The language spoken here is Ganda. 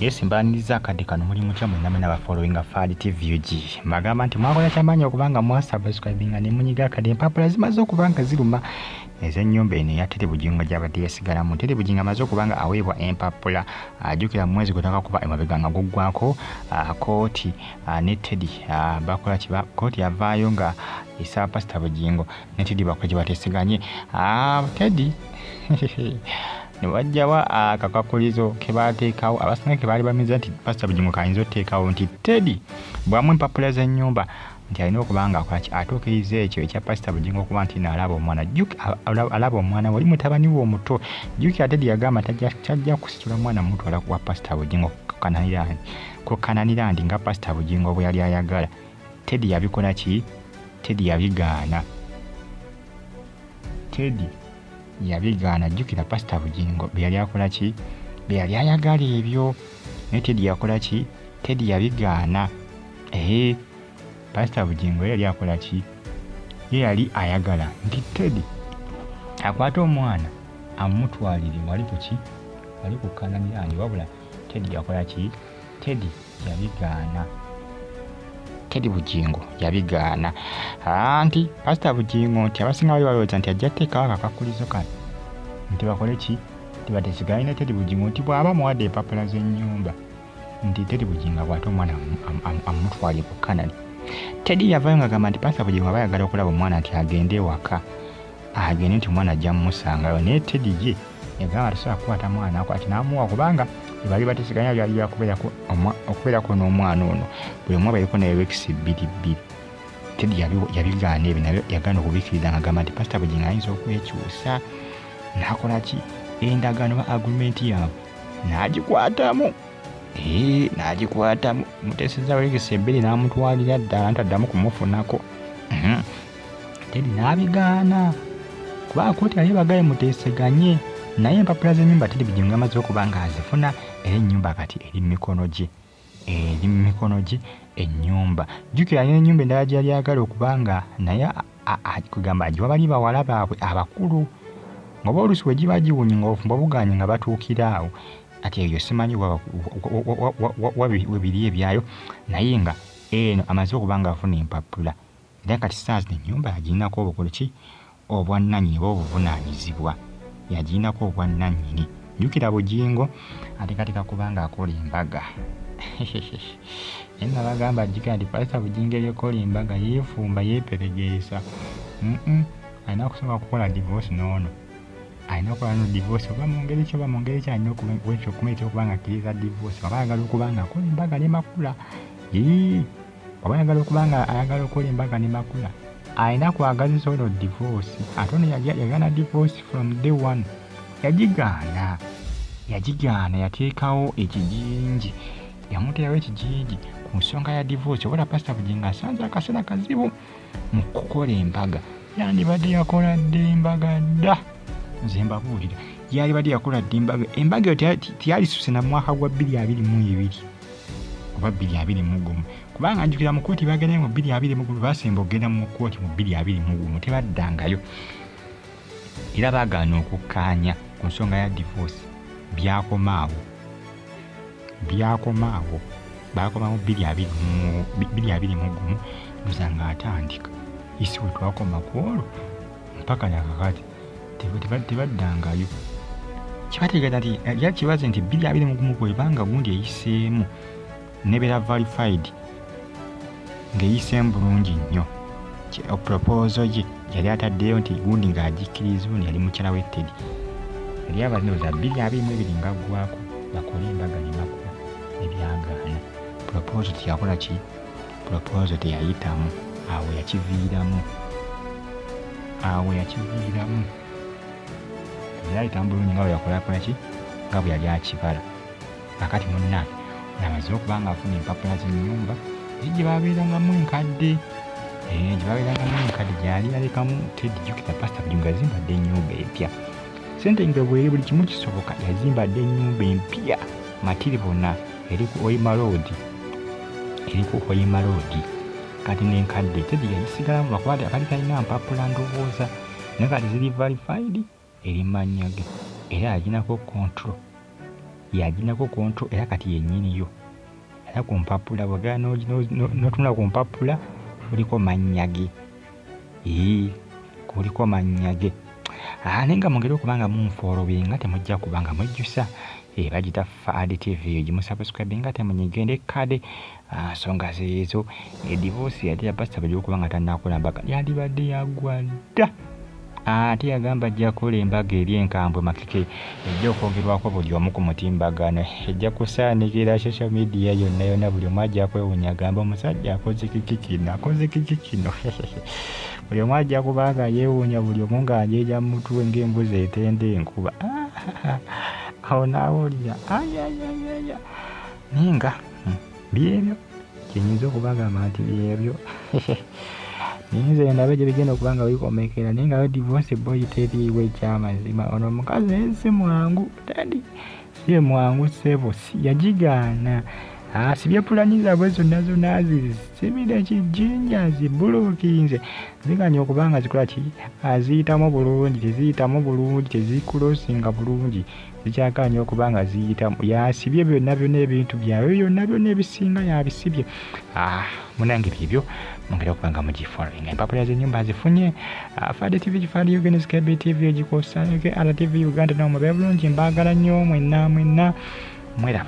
Yes, mbaniriza akadde kano. Muli mutya mwenna mwena abafollowinga Fad TV UG? Mbagamba nti mwakola kyamaanyi okubanga mwasubscribinga ne munyiga akadde. Empapula zimaze okuba nga ziruma ez'ennyumba eno eya Teddy Bugingo gy'abadde yasigalamu. Teddy Bugingo amaze okuba nga aweebwa empapula. Ajjukira mu mwezi gwe twakakuba emabega nga guggwako, kooti ne Teddy bakola ki? Kooti yavaayo nga esaba Pasita Bugingo ne Teddy bakole gye bateeseganye. Teddy ne wajjawo akakakulizo ke baateekawo, abasinga ke baali bamize nti Pasita Bugingo kayinza oteekawo nti Teddy bw'amuwa empapula z'ennyumba nti alina okuba nga akola ki? Atuukiriza ekyo ekya Pasita Bugingo okuba nti naalaba omwana, alaba omwana we oli mutabani we omuto. Jjukira Teddy yagamba tajja kusitula mwana mutwala kuwa Pasita Bugingo ku Kananirandi nga Pasita Bugingo bwe yali ayagala. Teddy yabikola ki? Teddy yabigaana. Teddy yabigaana. Jjukira Pasita Bugingo bye yali akola ki? Bye yali ayagala ebyo, naye Teddy yakola ki? Teddy yabigaana. Ee, Pasita Bugingo ye yali akola ki? Ye yali ayagala nti Teddy akwate omwana amumutwalire wali ku ki? Wali ku Kananirandi. Wabula Teddy yakola ki? Teddy yabigaana. Teddy Bugingo yabigaana. Nti Pasita Bugingo nti abasinga bali balowooza nti ajja kuteekawo akakakulizo kano nti bakole ki? Nti batesigane ne Teddy Bugingo, nti bw'aba amuwadde empapula z'ennyumba nti Teddy Bugingo akwate omwana amumutwalire ku Kanani. Teddy yavaayo ng'agamba nti Pasita Bugingo aba ayagala okulaba omwana nti agende ewaka, agende nti omwana ajja mumusangayo. Naye Teddy ye yagamba tasobola kukwata mwana ako ati n'amuwa, kubanga bye baali bateeseganya byali byakubeerako n'omwana ono buli omu abeereko naye weeks 2 2. Teddy yabigaana ebyo, nabyo yagaana okubikkiriza ng'agamba nti Pasita Bugingo ayinza okwekyusa n'akola ki? Endagaano ba agreement yaabwe n'agikwatamu. Ee, n'agikwatamu, muteeseza weeks 2 n'amutwalira ddala nti addamu kumufunako. Teddy n'abigaana kubanga kooti yali ebagaye muteeseganye, naye empapula z'ennyumba Teddy Bugingo yamaze okuba ng'azifuna, era ennyumba kati eri mu mikono gye, eri mu mikono gye ennyumba. Jjukira n'ennyumba endala gye yali ayagala okuba nga naye kugamba agiwa bali bawala baabwe abakulu, ng'oba oluusi bwe giba giwunye ng'obufumbo bugaanye nga batuukira awo. Ati eyo simanyi we biri ebyayo, naye nga eno amaze okuba ng'afuna empapula, era kati ssaawa zino ennyumba yagirinako obukulu ki? Obwannannyini oba obuvunaanyizibwa, yagirinako obwannannyini. Jjukira Bugingo ateekateeka kuba ng'akola embaga. Naye nabagamba jjukira nti Pasita Bugingo ebyokukola embaga yeefumba, yeeperegeesa. Alina kusooka kukola divorce n'ono, alina okukola no divorce oba mu ngeri ki oba mu ngeri ki, alina okumuleetera okuba nga akkiriza divorce oba ayagala okuba nga akola embaga ne Makula. Oba ayagala okuba nga ayagala okukola embaga ne Makula, alina kwagazisa ono divorce. Ate ono yagaana divorce from day one, yagigaana, yagigaana, yateekawo ekijinji, yamuteerawo ekijinji ku nsonga ya divorce. Obola Pasita Bugingo asanze akaseera kazibu mu kukola embaga. Yandibadde yakola dda embaga dda, nze mbabuulira, yalibadde yakola dda embaga. Embaga eyo teyalisuse na mwaka gwa 2022 oba 2021, kubanga njukira mu kkooti bagendayo mu 2021, basemba okugenda mu kkooti mu 2021, tebaddangayo, era baagaana okukkaanya ku nsonga ya divorce. Byakomaawo, byakomaawo, baakomawo 2021 nza ng'atandika isi we twakoma ku olwo mpaka nakakati tebaddangayo. Kibategeeza nti era kibaze nti 2021 bwebanga gundi eyiseemu nebeera verified ng'eyiseemu bulungi nnyo, proposal ye yali ataddeyo nti gundi ng'agikkiriza, ono yali mukyala we Teddy, yali abalowooza 2022 ng'aggwako bakole embaga ne Makula, ebyagaana. Proposal teyakola ki? Proposal teyayitamu, awo yakiviiramu, awo yakiviiramu. Teyayitamu bulungi nga bwe yakolakola ki, nga bwe yali akibala. Kakati munnange ono amaze okuba ng'afuna empapula z'ennyumba eri gye babeerangamu enkadde, gye babeerangamu enkadde gyali yalekamu Teddy. Jjukira Pasita Bugingo yazimba dda ennyumba empya, ssente nga bweri buli kimu kisoboka, yazimba dda ennyumba empya matiribona eri ku Hoima Road, eri ku Hoima Road. Kati n'enkadde Teddy yagisigalamu lwakuba akali talina mpapula ndowooza, naye kati ziri verified, eri mannya ge, era yaginako control. Yaginako konto era kati yennyiniyo. Era ku mpapula bw'ogenda n'otunula ku mpapula kuliko mannya ge. Ee, kuliko mannya ge. Ah, naye nga mungeri okuba nga munfoolowinga temujja kuba nga mwejjusa. Eh, bagita Fad TV gimusubscribinga temunyigende kade. Ah, nsonga zeezo. Edivosi yali ya pastor Bugingo okuba nga tannakola mbaga yandibadde yagwa dda. Ate yagamba ajja kukola embaga eri enkambwe makeke ejja okwogerwako buli omu ku mutimbagano, ejja kusaanikira social media yonna yonna, buli omu ajja kwewuunya agambe omusajja akoze kiki kino, akoze kiki kino. Buli omu ajja kuba nga yeewuunya, buli omu ng'ajeeja mu mutwe ng'embuzi etenda enkuba. Awo n'awulira ayayayaya naye nga byebyo kyenyinza okubagamba nti byebyo. Naye nze ndabe gye bigenda okuba nga bikomekera, naye nga divorce boy teriiwo ekyamazima. Ono omukazi naye si mwangu, Teddy si mwangu ssebo, yagigaana. Asibye pulani zaabwe zonna zonna azisibire kijinja, azibuluukinze, ziganye okuba nga zikola ki, aziyitamu bulungi, teziyitamu bulungi, tezikulosinga bulungi, zikyaganye okuba nga ziyitamu. Yasibye byonna byonna ebintu byabwe byonna byonna ebisinga yabisibye. Munange byebyo mungeri okuba nga mugifollowing. Empapula z'ennyumba azifunye. Fade TV, Fade Uganda, SKB TV egikosa, RTV Uganda, namwe mube bulungi, mbaagala nnyo mwenna mwenna mweraba.